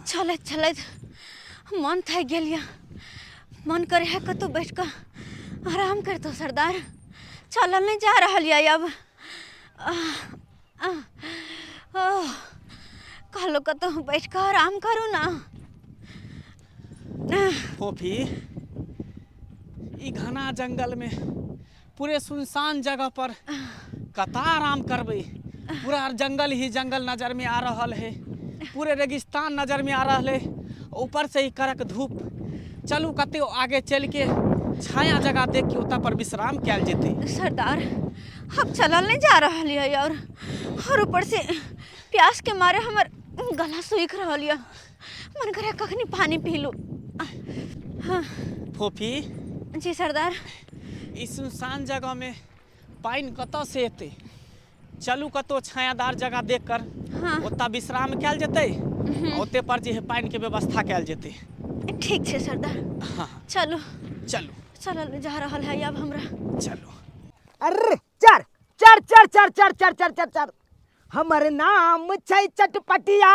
चलैत चलैत मन थाकि गेल यऽ। मन करे है कतहु बैठ कऽ आराम करितहुँ सरदार। चलल नहि जा रहल यऽ अब। आह, आह, ओह, कहलहुँ कतहु बैठ कऽ आराम करू ने। आह, फोफी, ई घना जंगल में पूरे सुनसान जगह पर कता आराम करबै। पूरा जंगल ही जंगल नजर में आ रहल है, पूरे रेगिस्तान नजर में आ रहल है, ऊपर से ही कड़क धूप। चलू कते आगे चल के छाया जगह देख के ओतऽ पर विश्राम कयल जेतै। सरदार, हम चलल नहीं जा रहल है और ऊपर से प्यास के मारे हमर गला सूख रहल है। मन करे कखनी पानी पी लूं। हाँ। फोफी। जी सरदार। इस सुनसान जगह में पानि कतऽ से एतै? चलू कतौ छायादार जगह देख कर हाँ। ओतऽ विश्राम कयल जेतै, ओते पर जे है पानि के व्यवस्था कयल जेतै। ठीक छै सरदार। हाँ। चलू। चलू। चलल जा रहल है अब हमरा। चलू। अरे चर चर चर चर चर चर चर चर चर, हमर नाम छै चटपटिया,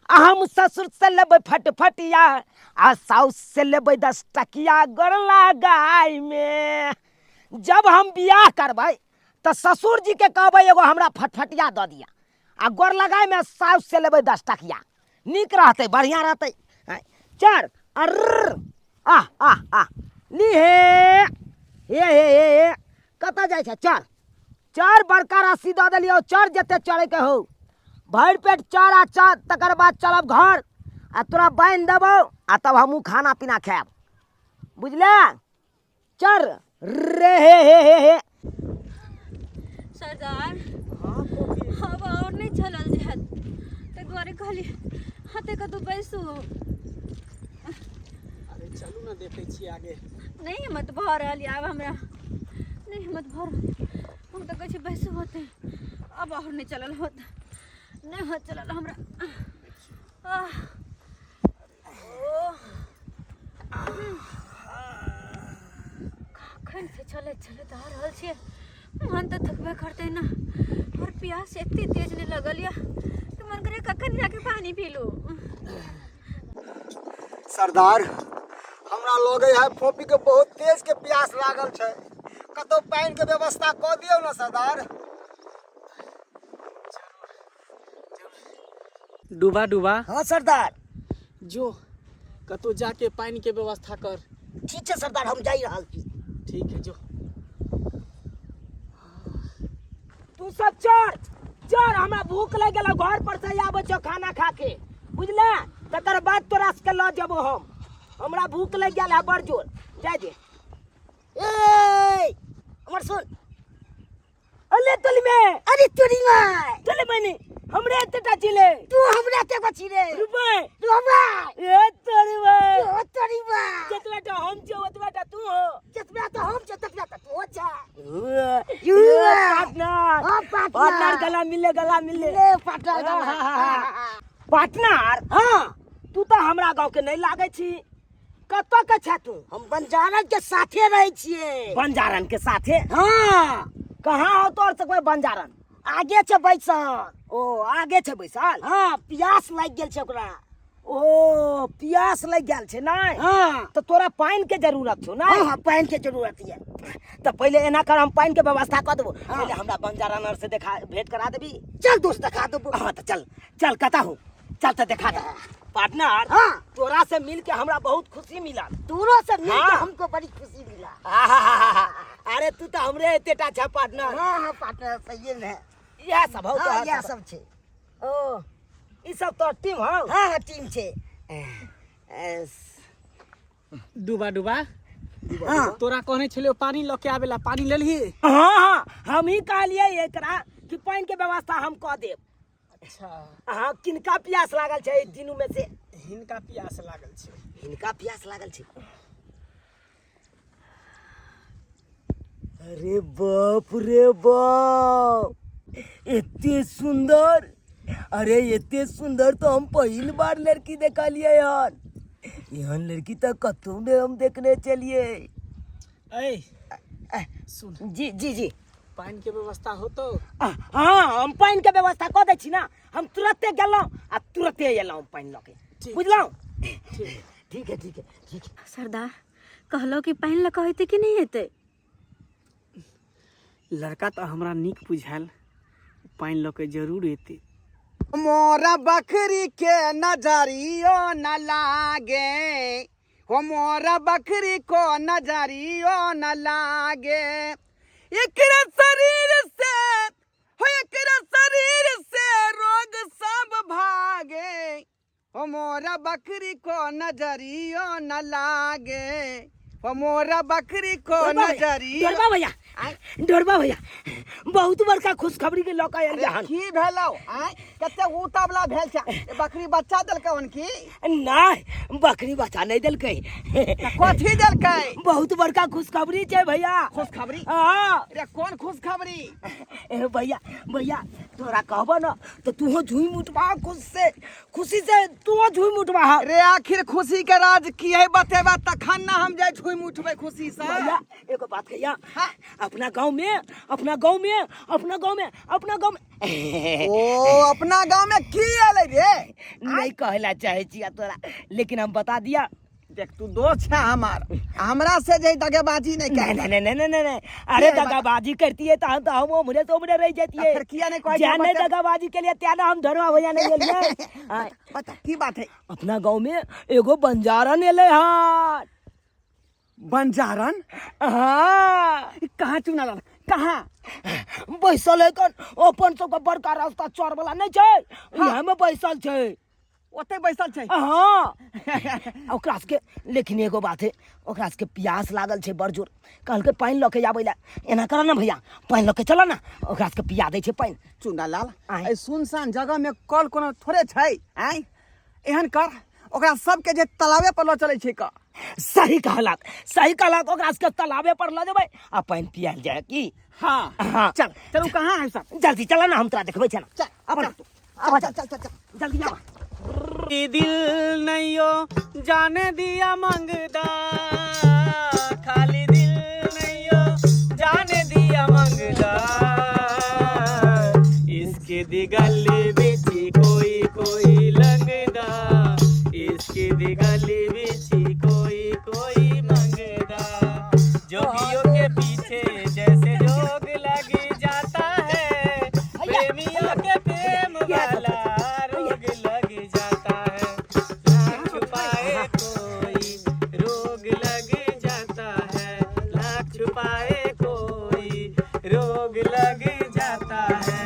आ हम ससुर से लेबै फटफटिया, आ साउस से लेबै 10 टकिया गोरला गाय में। जब हम बियाह करबै तऽ ससुर जी के कहबै एगो हमरा फटफटिया दऽ दिया, आ गोर लगाय में साउस से लेबै 10 टकिया। नीक रहतै, बढ़िया रहतै। आँय, चर अर्र आह आह आह ली हे हे हे हे हे, कतऽ जाइ छै? चर चर, बड़का रस्सी दऽ देलियौ, चर जते चढ़ैके हौ, भरि पेट चर आ चर, तकर बाद चलब घर आ तोरा बान्हि देबौ आ तब हमहूँ खाना पीना खायब, बुझले? चर रे हे हे हे हे। सरदार, अब और नहीं चलल जात, ताहि दुआरे कहली हाथे कतौ बैसू। अरे चलू ना, देखै छी आगे। नहीं हिम्मत भऽ रहल यऽ आब हमरा, नहीं हिम्मत भऽ रहल। हम तऽ कहै छी बैसू होते, अब और नहीं चलल होत, नहीं होत चलल हमरा। आह, ओ, कखन से चलैत चलैत आ रहल छियै, मन तऽ थकबे करतै ने। और प्यास एते तेज नहि लगल यऽ कि मन करे कखन जाके पानी पी लू। सरदार, हमरा लगे है फोपी के बहुत तेज के प्यास लागल छै, कतौ पानि के व्यवस्था कऽ दियौ ने सरदार। डूबा डूबा। हाँ सरदार। जो कतौ जाके पानि के व्यवस्था कर। ठीक छै सरदार, हम जाई रहल छी। ठीक है, जो। तू सब चढ़ चढ़, हमरा भूख लग गेल, घर पर से आबै छौ खाना खा के, बुझले? तकर बाद तोरा सबके लऽ जेबो हम। हमरा भूख लग गेल है बड़ जोर। जाय दे। ए हमर सुन। अले तोली में। अरे तोरी माय। तोली में नहीं, हमरे एतेटा चिले। तू हमरा एते को चिले। रुपए। तू हमरा। ए तोरी माय। तू तोरी माय। जतबा टा हम छौ ओतबा टा तू हो। जतबा टा हम छौ ततबा टा तू हो छा। You partner. हाँ, पार्टनर। पार्टनर गला मिले, गला मिले। ले, पार्टनर गला। पार्टनर? हाँ। तू तो हमरा गांव के नहीं लागे छी, कतऽ के छे तू? हम बंजारन के साथे रहै छियै। बंजारन के साथे? हाँ। कहाँ हो तोर सबके बंजारन? आगे छै बैसल। ओ आगे छै बैसल? हाँ, प्यास लागि गेल छै ओकरा। ओ प्यास लागि गेल छै नै? हाँ। तऽ तोरा पानि के जरूरत छौ नै? हाँ, हाँ, पानि के जरूरत ये। तऽ पहिले एना कर, हम पानि के व्यवस्था कऽ देबो। हाँ। पहिले हमरा बंजारन आर से देखा भेंट करा देबी। चल दोस्त, देखा देबो। हाँ तऽ चल चल, कतऽ हो? चल तऽ देखा दे। पार्टनर, हाँ। तोरा से मिल के हमरा बहुत खुशी मिलल। तोरो से मिल के हाँ। हमको बड़ी खुशी मिला। आहाहाहा। अरे तू तो हमरे एतेटा छा पार्टनर। हाँ, हाँ, पार्टनर सही में है। इएह सब हौ हाँ, तोहर इएह सब। सब छै। ओ ई सब तोहर टीम हौ? हाँ, हाँ, टीम छै। डूबा डूबा। हाँ। तोरा कहने छलियो पानी लऽ के आबे ला, पानी लेलही? हाँ, हाँ, हम ही कहलियै एकरा कि पानि के व्यवस्था हम कऽ देब। अच्छा। हाँ, किनका प्यास लागल छै एहि तीनू में से? हिनका प्यास लागल छै। हिनका प्यास लागल छै। अरे बाप रे बाप, एते सुंदर! अरे एते सुंदर तो हम पहिल बार लड़की देखलियै हन। एहन लड़की तऽ कतहु नहि हम देखने छलियै। ऐ, सुन। जी जी जी। पानि के व्यवस्था होतो? हाँ, हम पानि के व्यवस्था कऽ दै छी ना। हम तुरते गेलहुँ आ तुरते एलहुँ पानि लऽ के, बुझलहुँ? ठीक है, ठीक है, ठीक है। सरदार कहलो कि पानि लऽ कऽ हेतै कि नहि हेतै? लड़का तऽ हमरा नीक बुझायल, पानि लऽ के जरूर एतै। मोरा बकरी के नजरियो न लागे हो, मोरा बकरी को नजरियो न लागे, एकरा शरीर से हो, एकरा शरीर से रोग सब भागे हो, मोरा बकरी को नजरियो न लागे हो, मोरा बकरी को नजरियो। डोरबा भैया, डोरबा भैया, बहुत बड़का खुशखबरी के लऽ कऽ आयल हन। की भेलौ? आँय, कते उतावला भेल छै? ए, बकरी बच्चा देलकै हन की? नहि, बकरी बच्चा नहि देलकै। कथी देलकै? बहुत बड़का खुशखबरी छै भैया। खुशखबरी? हाँ। रे, कोन खुशखबरी? ए भैया, भैया, तोरा कहबो न तो तूहो झूम उठबा खुश से, खुशी से तूहो झूम उठबा। रे, आखिर खुशी के राज की है, बतेबा तखन ना हम जाय झूम उठबै खुशी से। भैया, एगो बात कहिया? अपना गांव में, अपना गांव में, अपना गांव में, अपना गांव में। ओ, अपना गांव में की एलै रे? नहीं कहला चाहे छिया तोरा, लेकिन हम बता दिया। देख, तू दोस्त है हमार, हमरा से जे दगेबाजी नहीं नहीं कर। नहीं नहीं नहीं नहीं नहीं, अरे ये बात- दगाबाजी करती है तो हम उम्रे से उम्रे रह जाती है। फिर किया नहीं कोई जान नहीं बता- दगाबाजी के लिए त्याना हम धरवा भैया नहीं गेलिए। हाँ, बता की बात है? अपना गांव में एगो बंजारन एले हन। बंजारन? हाँ। कहाँ चुना लाल, कहाँ बैसल है? कन अपन सबके बड़का रास्ता चोर वाला नहीं छै, इहे में बैसल छै। ओते बैसल छै? हाँ। ओकरा सबके लेकिन एगो बात है, ओकरा सबके प्यास लागल छै बड़ जोर, कहलकै पानि लऽ के आबै लए। एना कर ने भैया, पानि लऽ के चल ने, ओकरा सबके पिया दै छै पानि। चुना लाल, आँय। एहि सुनसान जगह में कल कोनो थोड़े छै? आँय, एहन कर, ओकरा सबके जे तालाबे पर लऽ चलै छै क। सही कहलक, सही कहलक। ओकरा सबके तालाबे पर लऽ जेबै आ पानि पियाल जाय की? हाँ। हाँ। चल चलू, कहाँ है सब? जल्दी चल ना, हम तोरा देखबै छै ना। चल। आब चल तू। आब। चल चल चल चल। जल्दी आब। ई दिल नैयो जाने दिया मंगदा, खाली दिल नैयो जाने दिया मंगदा, इसके दी गली बिच कोई कोई लंगदा, इसके दी गली बिच कोई कोई मंगदा, जोगियों के पीछे जैसे जोग लग जाता है, प्रेमियों के प्रेम वाला रोग लग जाता है, लाख छुपाए कोई रोग लग जाता है, लाख छुपाए कोई रोग लग जाता है।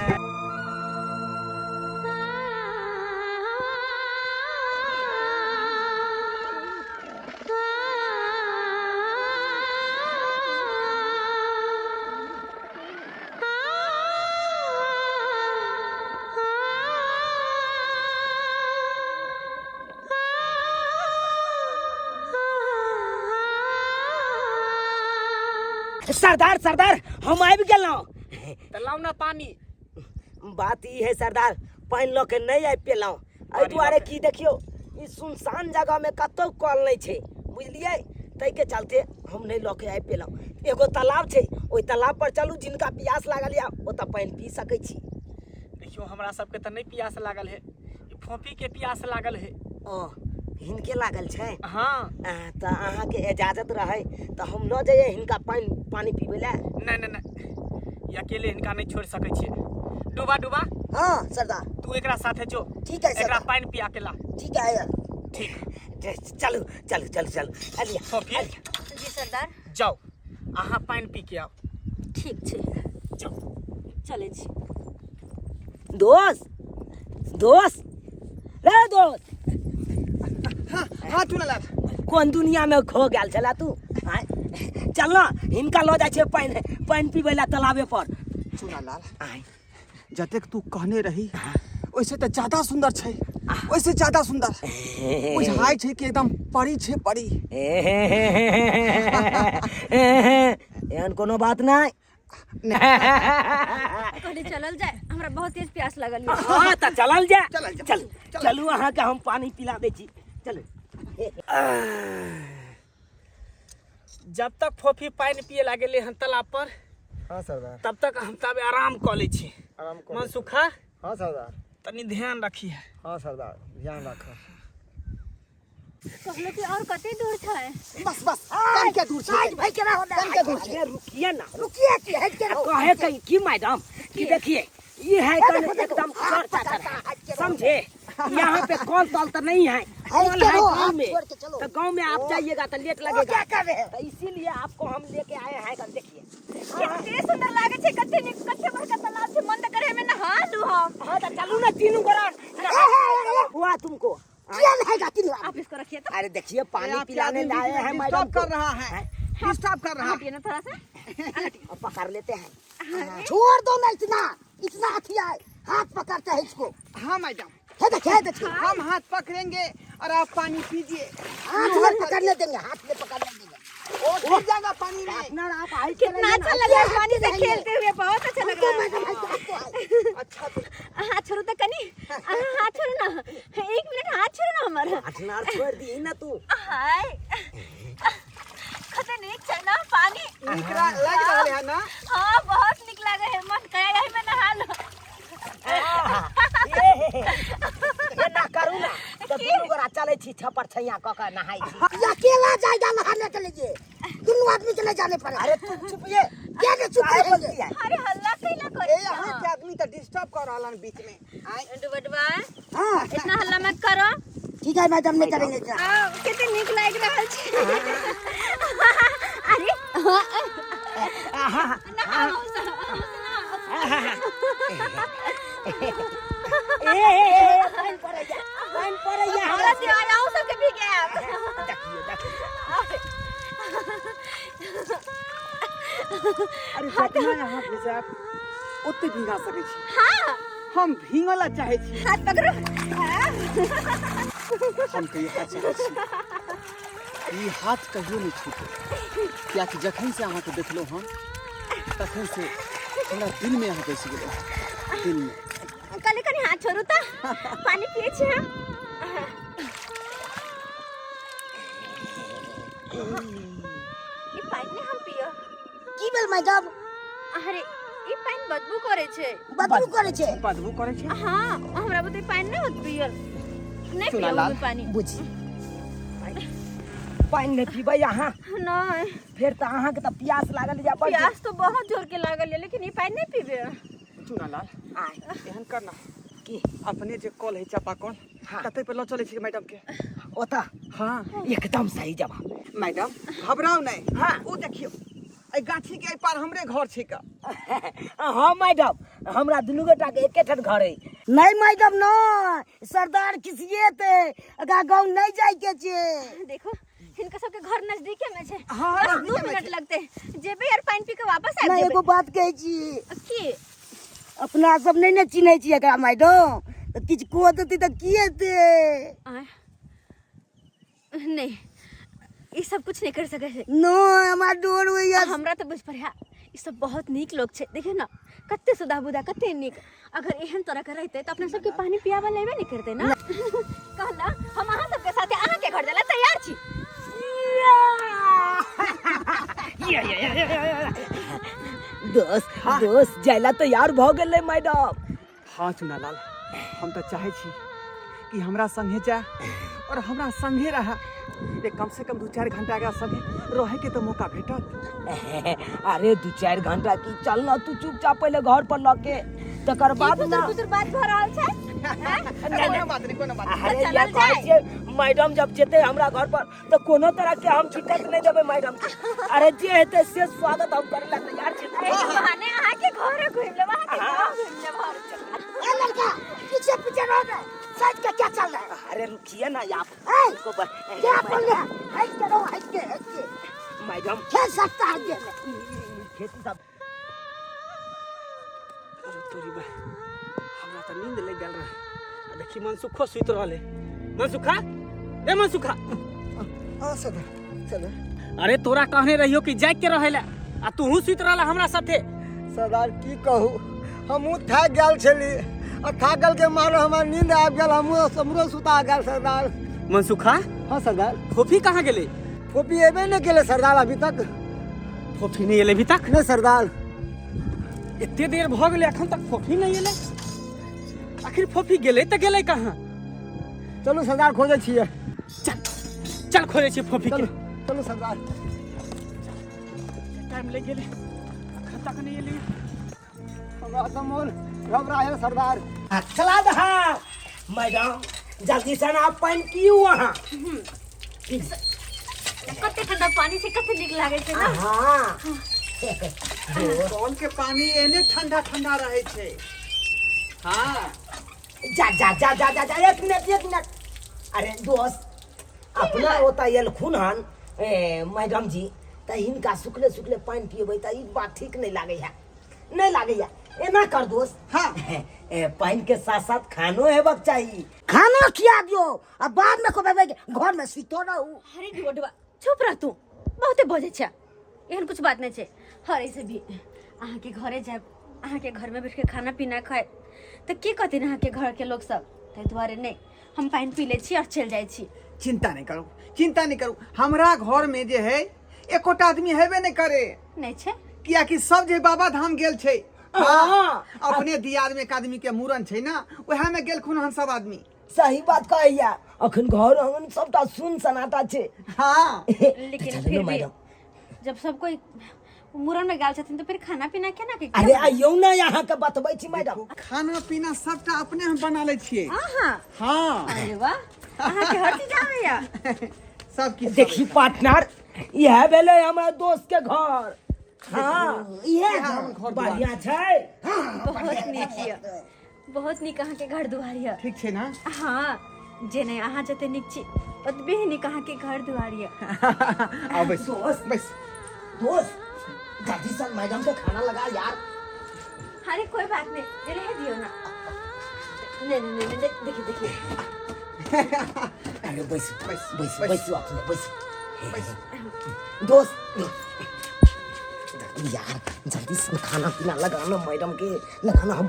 सरदार, सरदार, हम आबि गेलहुँ। तऽ लाउ ना पानी। बात ई है सरदार, पानि लऽ के नहि आबि पेलहुँ एहि दुआरे कि देखियौ, ई सुनसान जगहमे कतहु कल नहि छै, बुझलियै? ताहिके चलते हम नहि लऽ के आबि पेलहुँ। एगो तालाब छै, ओहि तालाब पर चलू, जिनका प्यास लागल यऽ ओतऽ पानि पी सकै छी। देखियौ, हमरा सबके तऽ नहि प्यास लागल है, ई फोफी के प्यास लागल है। ओ, हिनके लागल छै? हाँ। तऽ अहाँके इजाजत रहै तऽ हम लऽ जइयै हिनका पानि पीबै लए? नहि नहि नहि, ई अकेले हिनका नहि छोड़ि सकै छियै। डूबा, डूबा। हाँ सरदार। तू एकरा साथे जो। ठीक है एकरा सरदार। पानि पिया के ला। ठीक है। ठीक। चलू चलू चलू चलू, अलिया। फोफी। जी सरदार। जाओ, अहाँ पानि पी के आउ। ठीक छै। जाओ। चलै छी। दोस्त, दोस्त रे दोस्त। हाँ हाँ चुना लाल। कोन दुनिया में खो गेल छला तू? आँय? चल ना, हिनका लऽ जाइ छै पानि पीबै लए तालाबे पर। चुना लाल। आँय। जतेक तू कहने रही ओहिसे तऽ ज्यादा सुंदर छै, ओहिसे ज्यादा सुंदर बुझाइ छै कि एकदम परी छै, परी। एहन कोनो बात नहि। कहली चलल जाय, हमरा बहुत तेज प्यास लागल यऽ। हाँ, तऽ चलल जाय। चलल जाय। चल, चलू, अहाँके हम पानि पिला दै छी, चलू। जब तक फोफी पानि पिए लागेले हन तालाब पर, हाँ सरदार, तब तक हम तब आराम कऽ लै छी। आराम कऽ। मनसुखा। हाँ सरदार। तनी ध्यान रखी है। हाँ सरदार, ध्यान राखब। कहलो कि और कते दूर छै? बस बस, कन के दूर छै भाई, केना होता कन के दूर छै? रुकिए ना। रुकिए कि हट के रहो। कहे कहीं की मैडम कि देखिए ये है कन एकदम चर चाचर है, समझे? यहाँ पे कॉल तॉल तो नहीं है, कॉल है गाँव में, तो गाँव में आप जाइएगा तो लेट लगेगा। क्या कर रहे हैं? तो इसीलिए आपको हम लेके आए हैं। कल देखिए कते सुंदर लागे छै, कते नीक, कते बड़का तालाब छै, मन त करे में नहा लू हम। हाँ तो चलू ना तीनों गोरा हुआ तुमको क्या नहाएगा तीनों आदमी? आप इसको रखिए तो। अरे देखिए पानी पिलाने लाए हैं मैडम कर रहा है, डिस्टर्ब कर रहा है। हटिए ना थोड़ा सा, अब पकड़ लेते हैं। छोड़ दो ना, इतना इतना अथी आए, हाथ पकड़ते हैं इसको। हाँ मैडम, है देखिए, है देखिए, हम हाथ पकड़ेंगे और आप पानी पीजिए। हाथ में पकड़ने देंगे, हाथ में पकड़ने देंगे। और गिर जाएगा पानी में। पार्टनर आप आई कितना अच्छा लग रहा है पानी से खेलते हुए, बहुत अच्छा लग रहा है। मैडम आपको आए। अच्छा तो हाथ छोड़ो तो कनी, हाथ छोड़ो ना, एक मिनट हाथ छोड़ो ना हमारा। पार्टनर छोड़ दी ना तू। हाय कते नीक छै ना पानी, नीक लग रहल है ना? हाँ बहुत नीक लागे है, मन करे है में नहा लो। ये ना करू ना तो दुनू गोरा चलै छी छपर छैया क के नहाई छी। ये अकेला जाएगा नहाने के लिए, दोनों आदमी के ले जाने पड़ेगा। अरे तू चुप ये क्या के चुप काहे रहेंगे? बोलती है? अरे हल्ला कैला करे? ए यहाँ के आदमी तो डिस्टर्ब कर रहलन बीच में। आए डुबडुबा, हाँ इतना हल्ला मत करो। ठीक है मैडम, नहीं करेंगे इतना। आ, कते नीक लाग रहल छै। अरे नहाओ, ए ए ए पानि पड़ैया, पानि पड़ैया हमरा से आउ सबके भीगायब। देखियो देखियो। अरे जितना यहाँ भिजायब ओते भीगा सकै छी। हाँ हम भींगला चाहे छी। हाथ पकड़ो। हम तो इएह चाहै छी ई हाथ कहियो नहि छूटे, कियाकि जखन से अहाँके देखलहुँ हम तखन से हमरा दिल में अहाँ बसि गेलहुँ, दिल में। कनी कनी हाथ छोड़ू तो पानी पिए छी हम। ई पानी नहीं हम पियो। की भेल मैडम? अरे ई पानी बदबू करे छै। बदबू करे छै? बदबू करे छै? हाँ हमरा बुते पानी नहीं होत पियल, नहीं पियो चुनालाल। पानी। बुझी पानि नहि पीबै अहाँ? नहीं। फेर तऽ अहाँके तऽ प्यास लागल या बड़? प्यास तो बहुत जोर के लागल है, लेकिन ई पानी नहीं पीबे। चुनालाल आय एहन करना की अपने जे कल है चापा कल, हाँ। तते पे ल चलै छी मैडम के। ओतऽ? हाँ एकदम सही जवाब। मैडम घबराउ नहीं। हाँ। ओ देखियो एहि गाछी के एहि पार हमरे घर छै का। हाँ मैडम, हमरा दुनू गोटा के एके ठाम घर है। नहीं मैडम न, सरदार किसिएते एकरा गाँव नहीं जाय के छै। देखो हिनका सबके घर नजदीके में छै। हाँ, बस नजदीके 2 में मिनट छै। लगते, जेबे और पानी पी के वापस आबि नहीं जेबै। एगो बात कहै छी। की? अपना सब नहीं ने चिन्है छी एकरा मैडम, तऽ किछु कह देतै तऽ की हेतै? आय नहीं ई सब कुछ नहीं कर सकै छै। न हमरा डर होइया। हमरा तऽ बुझ पड़ै ई सब बहुत नीक लोग छै। देखियौ ना कते सुधा बुधा कते नीक, अगर एहन तरह के रहते तऽ अपना सबके पानी पियाबऽ लेबे नहीं करते ना। कहला हम अहाँ सबके साथे अहाँ के घर जाला तैयार छी। दोस्त दोस्त जाइला तैयार भऽ गेलै मैडम। हाँ चुनालाल, हम तऽ चाहै छी कि हमरा संगे जाए और हमरा संगे रहा, रे कम से कम 2-4 घंटा एकरा संगे रहे के तो मौका भेटत। अरे 2-4 घंटा की, चल ना तू चुपचाप पहले घर पर लके तकर की बाद फुसुर ना। फुसुर बात भऽ रहल छै? कोनो बात नहीं, कोनो बात नहीं। अरे चलल या कहै जाय। छियै मैडम जब जेतै हमरा घर पर तऽ कोनो तरह के हम दिक्कत नहि देबै मैडम के। अरे जे हेतै से स्वागत हम करै ला तैयार छी। एहि बहाने अहाँ के घर घुमि लेब, अहाँ के गाँव घुमि लेब हम। ए लड़का पीछे पीछे रहो ना, साइड के क्या चल रहा है? अरे रुकिए ना आप। ए, इसको क्या बोल रहे हैं? हट के रहो, हट के, हट के। मैडम खेल सकता है ये। खेती सब। अरे तोरी बा, हमरा तऽ नींद लागि गेल रहे। आ देखी मनसुखो सुति रहल है। मनसुखा, ए मनसुखा। हाँ सरदार चलो। अरे तोरा कहने रहियो कि जाग के रहे ला, आ तूहू सुति रहला हमरा साथे। सरदार की कहू, हमहूँ थाकि गेल छली आ थाकल के मारे हमरा नींद आबि गेल, हमहूँ हमरो सुता गेल सरदार। मनसुखा। हाँ सरदार। फोफी कहाँ गेलै? फोफी एबे नहीं केले सरदार अभी तक। फोफी नहीं एलै अभी तक? नहीं सरदार। एते देर भऽ गेलै अखन तक फोफी नहीं एलै। अखन आखिर फोफी गेलै तऽ गेलै कहाँ? चलू सरदार, खोजै छियै। चल चल, खोजै छियै फोफी के। चलू चलू सरदार। टाइम लागि गेलै, अखन तक नहि एलै। हमरा तऽ मोन घबरा है सरदार। चला दहा मैडम, जल्दी से ना पानि पीऊ अहाँ। कते ठंडा पानी छै, कते नीक लागै छै ने। हाँ। कल के पानी एने ठंडा ठंडा रहे छै। हाँ। जा जा जा जा जा जा, एक मिनट, एक मिनट। अरे दोस्त, अपना ओतऽ एलखुन हन ए, मैडम जी, तऽ हिनका सुखले सुखले पानि पियेबै तऽ ई बात ठीक नहि लागै है, नहि लागैया। एना कर दोस्त। हाँ। ए, पानि के साथ साथ खानो हेबाक चाही। खाना खिया दियो आ बाद में कहबै घर में सुतो रहू। अरे डिबोडबा, चुप रह तू, बहुते बजै छै। एहन कुछ बात नहीं छै। हर ऐसे भी अहाँके घरे जायब, अहाँके घरमे बैठ के खाना पीना खायब तऽ की कहथिन अहाँके घरके लोक सब? ताहि दुआरे नहि, हम पानि पी लै छी और चलि जाइ छी। चिंता नहीं करू, चिंता नहीं करू। हमरा घर में जे है एकोटा आदमी हेबे नहीं करे। नहि छै? कियाकि सब जे बाबा धाम गेल छै। हाँ। अपने दियाद में एक आदमी के मूड़न छै ना, वएह में गेलखुन हन सब आदमी। सही बात कहैया, अखन घर आंगन सबटा सुन सनाटा छै। हाँ। लेकिन चलू फिर भी मैडम। जब सब कोई मुड़न में गेल छथिन तऽ फिर खाना पीना केना के? अरे आइयौ ने, अहाँके बतबै छी मैडम। खाना पीना सबटा अपने हम बना लै छियै। अहाँ? हाँ। अरे वाह, अहाँके हर चीज आबैया। सब किछु। देखी पार्टनर, इएह भेलै हमर दोस्त के घर। हाँ। इहे हमर घर दुआर। बढ़िया छै। बहुत नीक यऽ, बहुत नीक अहाँके घर दुआर यऽ। ठीक छै ना? हाँ, जे नहि अहाँ जते नीक छी ओतबे ही नीक अहाँके घर दुआर यऽ। आओ बैस। दोस्त। बैस। दोस्त, जल्दी से मैडम के खाना लगा यार। अरे कोई बात नहीं, रह दियो ना। नहीं नहीं नहीं, नहीं देखिए देखिए। अरे बैस। बैस, बैस। बैस। बैसू अपने, बैस दोस्त। यार, जल्दी से खाना पीना लगाना, मैडम के लगाना। हम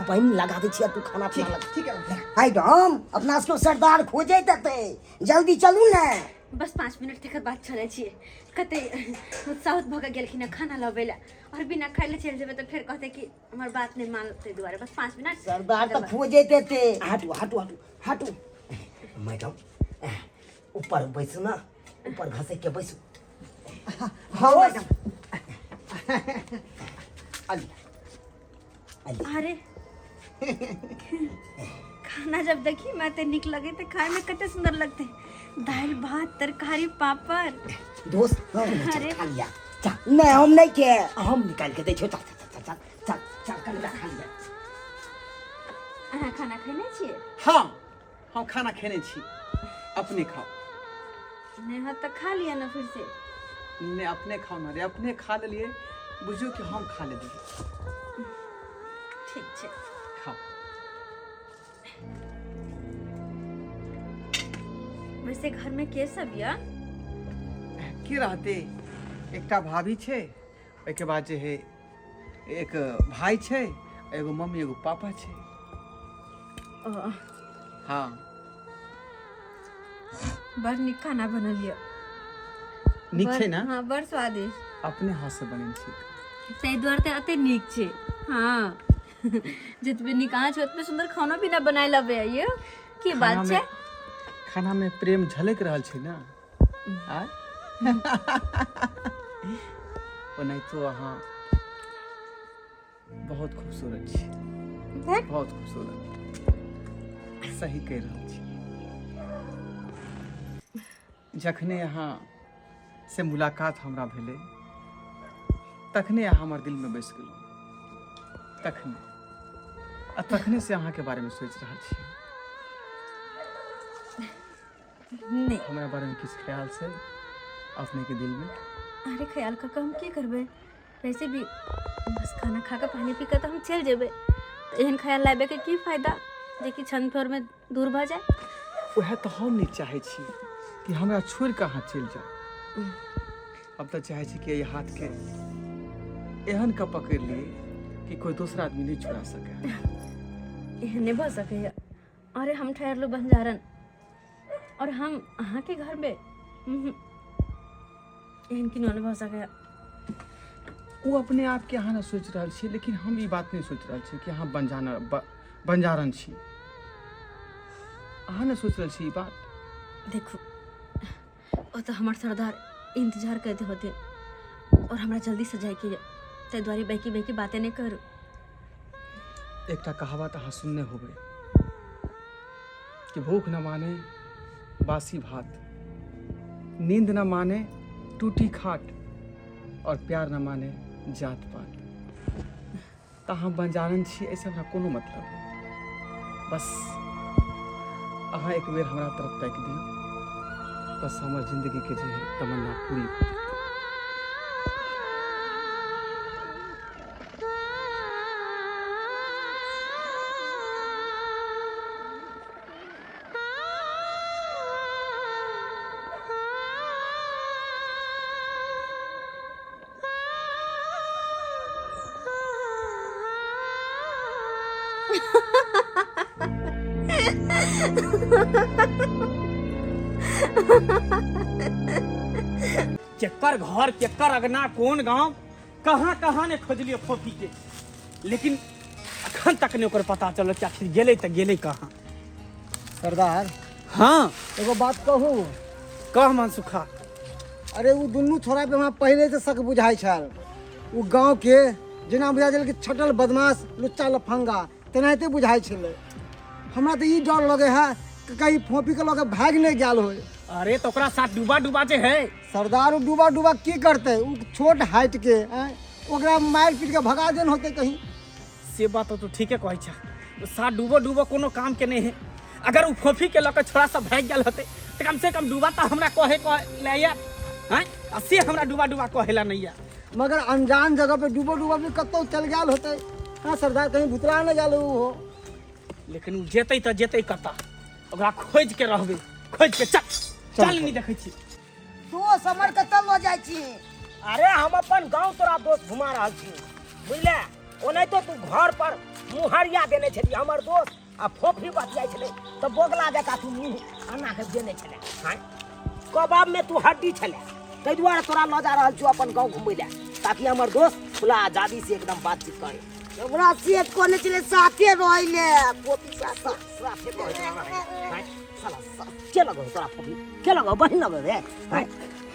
पानि लगा दै छियै, तू खाना पीना लगा। ठीक है। मैडम, अपना सबके सरदार खोजैत हेतै, जल्दी चलू ने। बस 5 मिनट तकर बाद चलै छियै। कते उत्साहित भऽ के गेलखिन हँ खाना लबै लए, और बिना खाय लए चलि जेबै तऽ फेर कहतै कि हमर बात नहि मानल। ताहि दुआरे बस 5 मिनट। सरदार तऽ खोजैत हेतै। हटू हटू हटू हटू। मैडम, ऊपर बैसू ना, ऊपर घसक के बैसू। हाँ मैडम, अली। अरे खाना जब देखी मैं ते नीक लगे ते खाए में कते सुंदर लगते, दालि भात तरकारी पापड़। दोस्त, तू नहीं चल। अरे। खा लिया, चल। नहि, हम नहि के। हम निकाल के दै छियौ, चल चल चल चल चल चल, कनिटा खा लिया। अहाँ खाना खेने छियै? हाँ, हम खाना खेने छी, अपने खाओ। नहि हत तऽ खा लिअ ने फिर से। ने, अपने खाओ ना रे, अपने खा लेलिए, बुझियौ कि हम खा लेलिए। ठीक छै। खाओ। वैसे घर में के सब यऽ? की रहते, एकटा भाभी छै, ओहिके बाद जे है एक भाई छै, एगो मम्मी, एगो पापा छै। ओ। हाँ। बड़ नीक खाना बनल यऽ। नीक छै ने? हाँ, बड़ स्वादिष्ट। अपने हाथ से बनेने छी। ताहि दुआरे तऽ एते नीक छै। हाँ, जतबे नीक अहाँ छै ओतबे सुंदर खाना पीना बनाय लबै ये, की बात खाना छै? खाना में प्रेम झलक रहल छै ना? आय ओनाहितो अहाँ बहुत खूबसूरत छी। धत। बहुत खूबसूरत, सही कहि रहल छी। जखने अहाँ से मुलाकात हमरा भेलै, तखने अहाँ हमर दिलमे बसि गेलहुँ तखने, आ तखने से अहाँके बारेमे सोचि रहल छी। नहि। हमरा बारेमे किछु ख्याल छै अपनेके दिलमे? अरे ख्याल कऽ कऽ हम की करबै? वैसे भी बस खाना खा कऽ, पानि पी कऽ तऽ हम चलि जेबै, तऽ एहन ख्याल लाबैके की फायदा जे कि क्षण भरिमे दूर भऽ जाय? उएह तऽ हम नहि चाहै छी कि हमरा छोड़ि कऽ अहाँ चलि जाउ। हम तऽ चाहै छी कि एहि हाथके एहन कऽ पकड़ि लिए कि कोई दोसर आदमी नहि छोड़ा सके। एहन नहि भऽ सकैए। अरे हम ठहरलहुँ बंजारन और हम अहाँके घरमे, एहन किनो नहि भऽ सकैए। ओ अपने आपके अहाँ ने सोचि रहल छियै, लेकिन हम ई बात नहि सोचि रहल छी कि अहाँ बंजाना बंजारन छी। अहाँ ने सोचि रहल छी ई बात? देखू, ओ तऽ हमर सरदार इंतजार करते होते और हमरा जल्दी से जाइके यऽ, ताहि दुआरे बैकी बैकी बातें नहि करू। एकटा कहावत अहाँ सुनने होबै कि भूख न माने बासी भात, नींद न माने टूटी खाट और प्यार न माने जात पात। तऽ अहाँ बंजारन छी, एहिसँ हमरा कोनो मतलब नहि। बस अहाँ एक बेर हमरा तरफ ताकि दियौ, बस हमर जिंदगीके जे है तमन्ना पूरी भऽ जेतै। केकर घर, केकर अगना, कोन गांव, कहाँ कहाँ ने खोजलियै फोफी के, लेकिन अखन तक ने ओकर पता चलल कि आखिर गेलै तऽ गेलै कहाँ। सरदार। हाँ। एगो बात कहू? कह मनसुखा। अरे ओ दुनू छोड़ा पे हमरा पहले से शक बुझाइ छल। ओ गांव के जेना बुझाइ छल कि छटल बदमाश लुच्चा लफंगा तेनाहिते बुझाइ छलै। हमरा तऽ ई डर लगे है कि कहीं फोपी के लऽ के भागि नहि गेल होय। अरे तो ओकरा साथ डूबा डूबा जे है। सरदार, ओ डूबा डूबा की करतै? ओ छोट हाइट के आँय, ओकरा मारि पीट के भगा देन होतै कहीं। से बात तो ठीके कहै छ। साथ डूबो डूबो कोनो काम के नहीं है। अगर उ फोफी के लऽ के छोड़ा सब भागि गेल होतै तऽ कम से कम डूबा तऽ हमरा कहे कहे ले आयत हैं, आ से हमरा डूबा डूबा कहे ला नहीं आयत। मगर अनजान जगह पे डूबो डूबा भी कतौ चल गेल होतै। हाँ सरदार, कहीं भुतला नहि गेल हो। लेकिन उ जेतै तऽ जेतै कतऽ? ओकरा खोजि के रहबै, खोजि के। चल चल, नहीं देखै छी। दोस्त, हमर कतऽ लऽ जाइ छी? अरे हम अपन गांव तोरा दोस्त घुमा रहल छी, बुझले? ओनाहितो तू घर पर मुहरिया देने छली। हमर दोस्त आ फोफी बतियाइ छलै तऽ बोगला जकाँ तू मुँह एना के देने छलै। आँय, कबाब में तू हड्डी छलै, ताहि दुआरे तोरा लऽ जा रहल छियौ अपन गाँव घुमै लए, ताकि हमर दोस्त खुला आजादी से एकदम बातचीत करे। हमरा से कहने छलै साथे रहै ले फोफी साथे। साथे कहै छलै रहै लए। आँय, साला के लगौ तोरा फोफी? के लगौ? बहिन लगौ रे? आँय,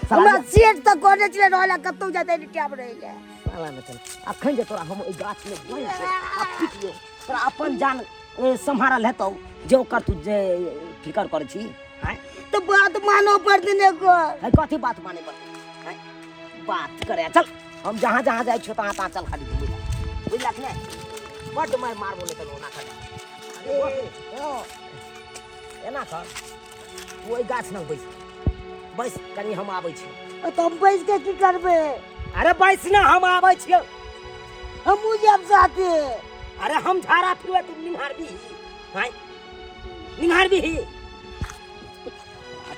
साला। हमरा सेठ तऽ कहने छलै रहै ले, कतौ जाते नहीं टाइम रहै ले। साला ने चल, अखन जे तोरा हम ओहि गाछ में बान्हि के आ पीटियो, तोरा अपन जान सम्हारल हेतौ जे ओकर तू जे फिकर करै छी? आँय। तऽ बात मानो पड़तै ने ओकर। है, कथी बात माने पड़तै? आँय, बात करे। चल, हम जहाँ जहाँ जाइ छियौ तहाँ तहाँ चल खाली घुमै लए, बुझलक ने? बड्ड मारि मारबो नहि तऽ ओना कर। एना कर, तू ओहि गाछ लग बैस, बैस कनि, हम आबै छी। तऽ हम बैस के की करबै? अरे बैस ने, हम आबै छियौ। हमहूँ जायब साथे। अरे हम झाड़ा फिरबै, तू निम्हारबी? आँय, निम्हारबी?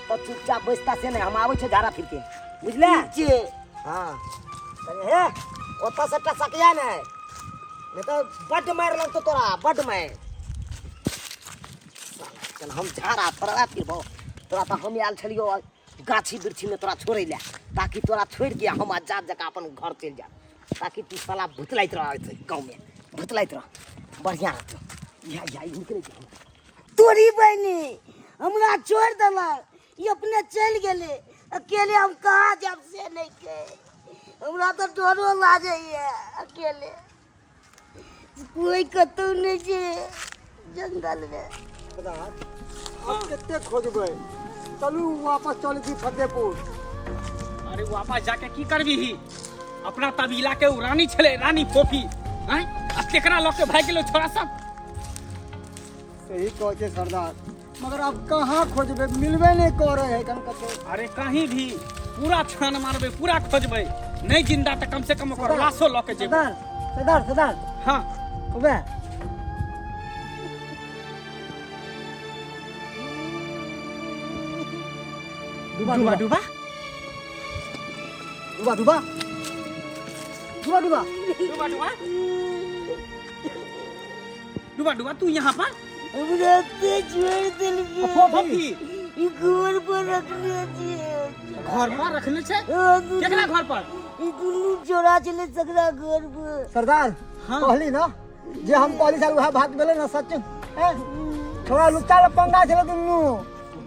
तऽ चुपचाप बैसता से नहि, हम आबै छियौ झाड़ा फिरके, बुझले? ठीक छै। हाँ, कनि हे ओतऽ से टसकिया नहि, नहि तऽ बड्ड मारि लगतौ तोरा, बड्ड मारि। चल, हम झाड़ा थोड़ा फिरबौ तोरा। तऽ हम आयल छलियौ गाछी वृक्षीमे तोरा छोड़ै लए, ताकि तोरा छोड़ि के हम आजाद जकाँ अपन घर चलि जायब, ताकि तू साला भुतलाइत रह, गाँवमे भुतलाइत रह, बढ़िआँ रहतौ। इएह इएह ई निकलै छै। तोरी बहिनी, हमरा छोड़ि देलक, ई अपने चलि गेलै। अकेले हम कहाँ जायब से नहि के, हमरा तऽ डरो लागैए अकेले, कोई कतौ नहि छै जंगलमे। सरदार, आब कते खोजबै? चलू वापस चलै छी फतेहपुर। अरे वापस जाके की करबी? अपना तबीला के उ रानी छलै, रानी फोफी, आँय, आ केकरा लऽ के भागि गेलो छोड़ा सब? सही कहै छै सरदार, मगर आब कहाँ खोजबै? मिलबे नहि करै है कन कतौ। अरे कहीं भी पूरा छान मारबै, पूरा खोजबै। नहीं जिंदा तऽ कम से कम ओकर लाशो लऽ के जेबै। सरदार, सरदार, सरदार। हाँ। उबे। डूबा। डूबा डूबा। डूबा डूबा डूबा डूबा। डूबा डूबा डूबा डूबा, तू यहाँ पर? हमरा ते छोड़ि देलकै। फोफी। ई घर पर रखने छियै। घर पर रखने छै? हाँ, केकरा घर पर? ई दुनू चोरा छलै सगरा घर पर। सरदार। हाँ। कहली ना। जे हम कहली सर वएह बात भेलै ने सच हैं? छोड़ा लुच्चा लफंगा छलै दुनू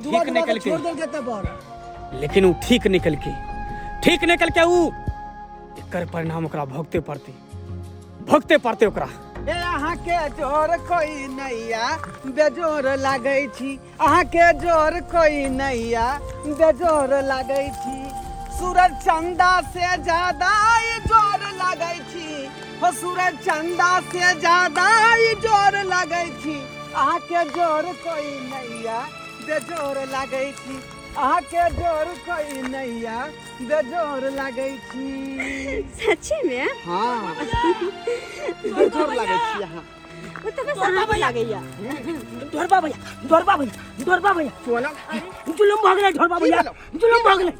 ठीक निकल के। छोड़ देलकै तब पर लेकिन उ ठीक निकल के, ठीक निकल के उ एकर परिणाम ओकरा भोगते पड़तै, भोगते पड़तै ओकरा। ए अहाँके जोर कोई नैया बेजोर लागै छी, अहाँके जोर कोई नैया बेजोर लागै छी, सूरज चंदा से ज्यादा ई जोर लागै छी, हो सूरज चंदा से ज्यादा ई जोर लागै छी, अहाँके जोर कोई नैया बेजोर लागै छी, अहाँके जोर कोई नैया बेजोर लागै छी। सच्ची में? हाँ बेजोर लागै छी अहाँ। ओ तऽ बस अहाँके लागैया। ढोरबा भैया, ढोरबा भैया, ढोरबा भैया, चोला जुलुम भऽ गेलै ढोरबा भैया, जुलुम भऽ गेलै।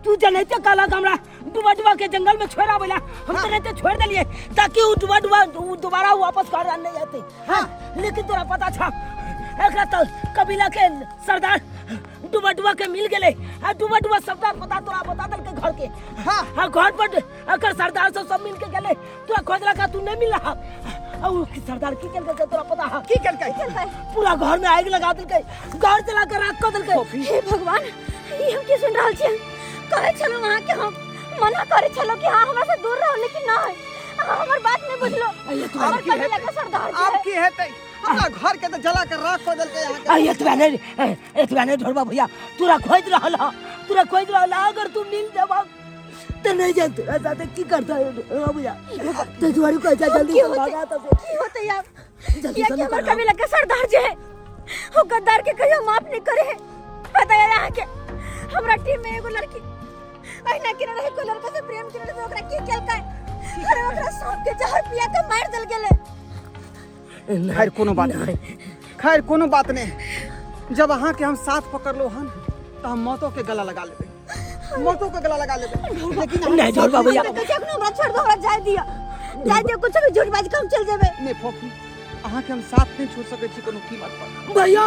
तू जनैते कहलक हमरा डुबा डुबा के जंगल में छोड़ आबै ला, हम तो रहते छोड़ देलिए ताकि उ डुबा डुबा उ दोबारा वापस घर नहीं आते। हाँ, लेकिन तोरा पता छा एकरा तो कबीला के सरदार डुबा डुबा के मिल गेलै आ डुबा डुबा सबटा पता तोरा बता देलकै घर के। हाँ, हाँ, घर पर एकर सरदार सब सब मिल के गेलै, तोरा खोजला का तू नहीं मिल रहा। आ उ सरदार की केलकै तोरा पता है? की केलकै? पूरा घर में आग लगा देलकै, घर जला के राख कर देलकै। हे भगवान, ई हम की सुन रहल छियै? कहै छलहुँ अहाँके, हम मना करै छलहुँ कि अहाँ हमरा से दूर रहू, लेकिन नहि, अहाँ हमर बात नहि बुझलहुँ। हमर की हेतै? कबीला के सरदार जे आब है। की हेतै? हमरा घर के तऽ जला के राख कऽ देलकै अहाँके। आ एतबा नहि, एतबा नहि ढोरबा भैया, तोरा खोजि रहल हँ, तोरा खोजि रहल हँ, अगर तू मिल जेबह तऽ नहि जान तोरा साथे की करतै ढोरबा भैया। ताहि दुआरे कहै छै जल्दी की से होतै? भागा तऽ की होतै आब? जल्दी कियाकि से हमर निकल। कबीला के सरदार जे है ओ गद्दार के कहियो माफ नहीं करे है। पता है अहाँके हमरा टीम में एगो लड़की अहिना केने रहे, कोई लड़का से प्रेम केने रहे, ओकरा की केलकै? अरे ओकरा सांप के जहर पिया के मारि देल गेलै। खैर कोनो बात नहीं, खैर कोनो बात नहीं, जब अहाँके हम साथ पकड़लो हन तऽ हम मौतो के गला लगा लेबै, मौतो के गला लगा लेबै, लेकिन अहाँ नहीं ढोरबा भैया, हमरा कहै छै, हमरा छोड़ दो, हमरा जाय दिअ, जाय दिअ, कुछ भी झूठ बाजि के हम चलि जेबै। नहीं फोफी, अहाँके हम साथ नहीं छोड़ सकै छी कोनो कीमत पर। भैया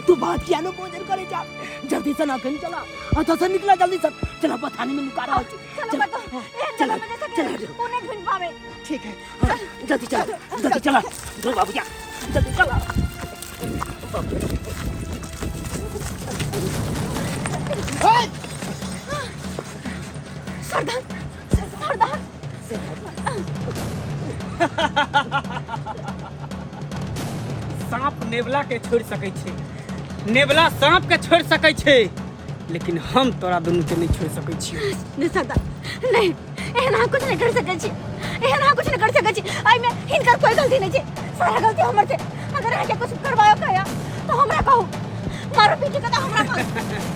तू बात किया न भोजन करे जा, जल्दी से ना कहीं चला, अतः से निकला जल्दी से चला, बथानी में लुका रहा छी। चलो चला, बताओ, एहन चला, जगह में जैसे चला। कि ओ नहीं ढूंढ पावे। ठीक है, हाँ, जल्दी चला, जल्दी चला ढोरबा भैया, जल्दी चला। सरदार, सरदार, सांप नेवला के छोड़ सकै छै, नेवला सांप के छोड़ सकै छै, लेकिन हम तोरा दुनू के नहीं छोड़ सकै छियै। नहीं सरदार, नहीं, एहन अहाँ कुछ नहीं कर सकै छी, एहन अहाँ कुछ नहीं कर सकै छी। एहिमे हिनकर कोई गलती नहीं छै, सारा गलती हमर छै। अगर अहाँके कुछ करवाओ के तो हमरा कहू, मारो पीटी के तो हमरा कहू,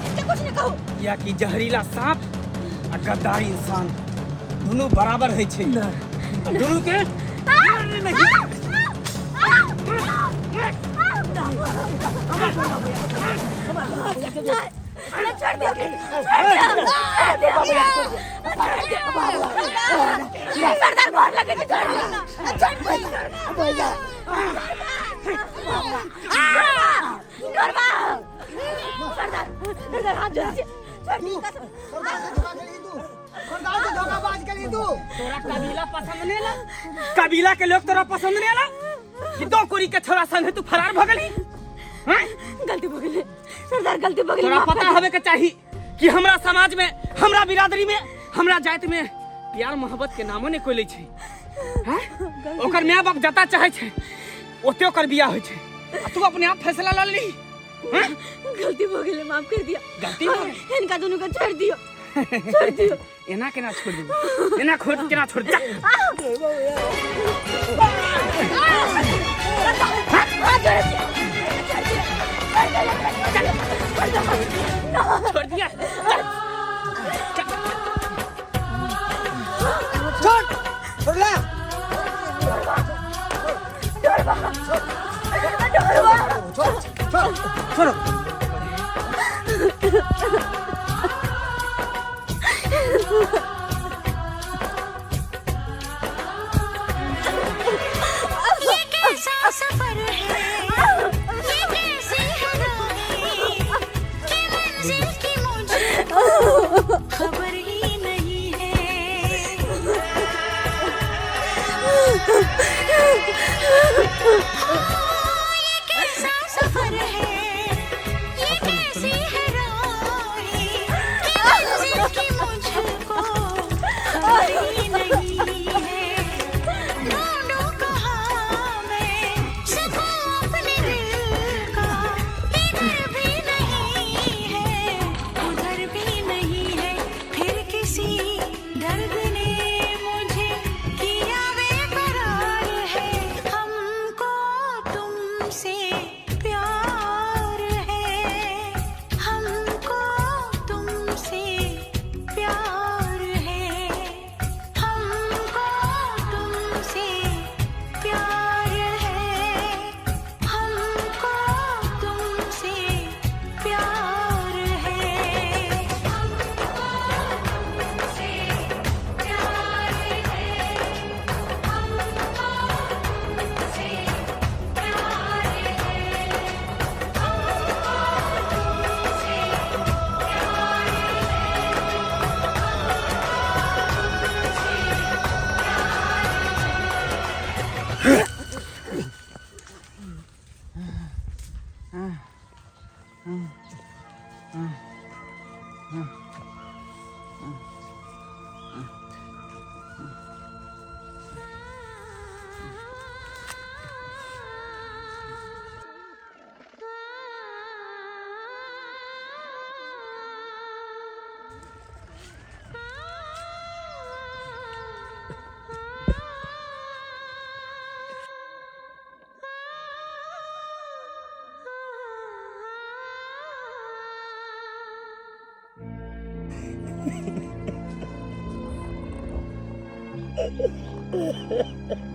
इनके कुछ नहीं कहू। कियाकि जहरीला सांप आ गद्दारी इंसान दुनू बराबर होइ छै, आ दुनू के छोड़ दियो, छोड़ दियो, छोड़ दियो, सरदार गोर लगे छै, छोड़ दियो, छोड़ दियो। सरदार, सरदार हाथ जोड़ै छी, छोड़ दियो। सरदार से धोखा केलही तू, सरदार से धोखाबाज केलही तू। तोरा कबीला पसंद नहीं आला? कबीला के लोग तोरा पसंद नहीं आला कि दो कोरी के छोरा संग तू फरार भ गेली? हैं? गलती भऽ गेलै सरदार, गलती भऽ गेलै। तोरा माफ पता कर होवे के चाही कि हमरा समाज में, हमरा बिरादरी में, हमरा जाति में प्यार मोहब्बत के नामो नहीं कोई लै छै। हैं? ओकर माय बाप जता चाहे छै ओते ओकर बियाह होइ छै, आ तू अपने आप फैसला ल ली। हैं? गलती भऽ गेलै, माफ कर दियौ। गलती भऽ गेलै? हिनका दुनू के छोड़ि दियौ, छोड़ि दियौ। एना केना छोड़ देबै, एना खोड़ केना छोड़ जा। हाथ जोड़ै छी, छोड़ि दियौ, छोड़ि दियौ, छोड़ि दियौ। छोड़ दिया। छोड़, छोड़ ले। छोड़, छोड़, छोड़ो। ये कैसा सफर है, ये कैसी है राहें, कि मंजिल की मुझको खबर ही नहीं है। हाँ, ये कैसा सफर है, ये कैसी है राहें कि मंजिल की मुझको खबर ही नहीं है। ढूंढूं कहाँ मैं सुकून अपने दिल का, इधर भी नहीं है उधर भी नहीं है। फिर किसी दर्द ने मुझे किया बेकरार है, हमको तुमसे प्यार है, हमको तुमसे प्यार है, हमको तुमसे प्यार है, हमको तुमसे प्यार है, हमको तुमसे प्यार है, हमको तुमसे प्यार है, हमको तुमसे प्यार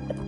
है।